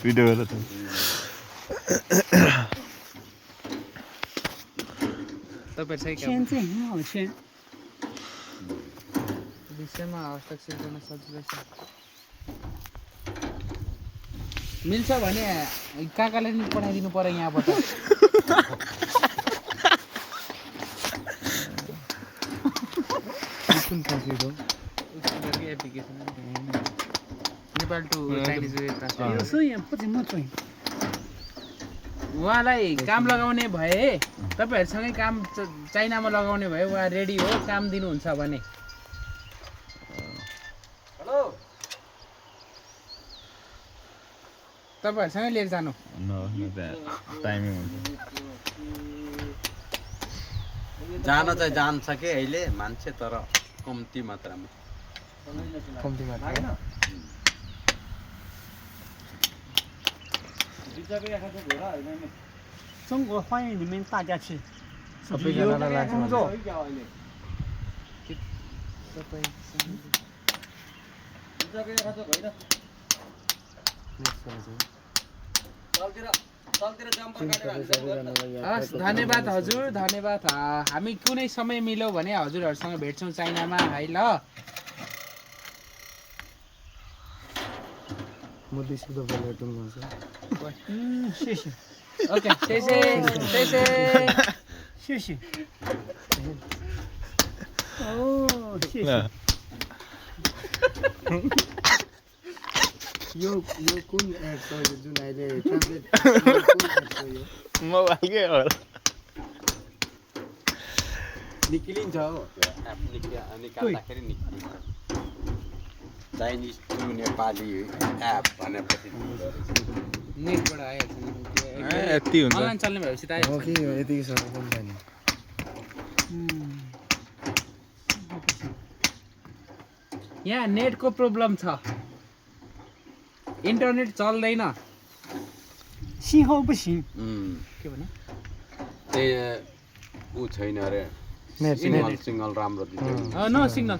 video गरेर त तपाईहरु चाहिँ 签字很好签， विषयमा हस्ताक्षर गर्न सजिलो छ मिल्छ भने काकाले नि पठाइदिनु पर्यो यहाँबाट कुन काशीको उसको application Nepal to Chinese translate 有时候也不怎么准。 उहाँलाई काम लगाउने भए तपाईहरुसँगै काम चाइनामा लगाउने भए उहाँ रेडी हो काम दिनुहुन्छ भने हेलो तपाईहरुसँगै लिएर जानु टाइमिङ हुन्छ जान चाहिँ जान्छ के अहिले मान्छे तर कम्ती मात्रामा कम्ती मात्र 中国欢迎你们大家去， सबैजनालाई लाग्छ 工作。 हस् धन्यवाद हजुर धन्यवाद हामी कुनै समय मिल्यो भने हजुरहरुसँग भेट्छौं चाइनामा है ल म दिसुको बेलेटुङ गर्छु 谢谢 ओके त्यसै त्यसै 谢谢。哦，谢谢。 यो कुन एड छ यो जुन अहिले ट्रान्सलेट मोबाइलकै हो निक्लिन्छ हो त्यो एप निकाल्दाखेरि निक्लिन्छ चाइनिज टु नेपाली एप भनेपछि नेटबाट आइहाल्छ नि यति हुन्छ अनलाइन चल्ने भएपछि त हो आइहाल्छ कि यतिकै छ पनि छैन 嗯， यहाँ नेटको प्रब्लम छ इन्टरनेट चल्दैन 信号不行。 के भन्नु ए ऊ छैन अरे नेट सिग्नल राम्रो दिन्छ नो सिग्नल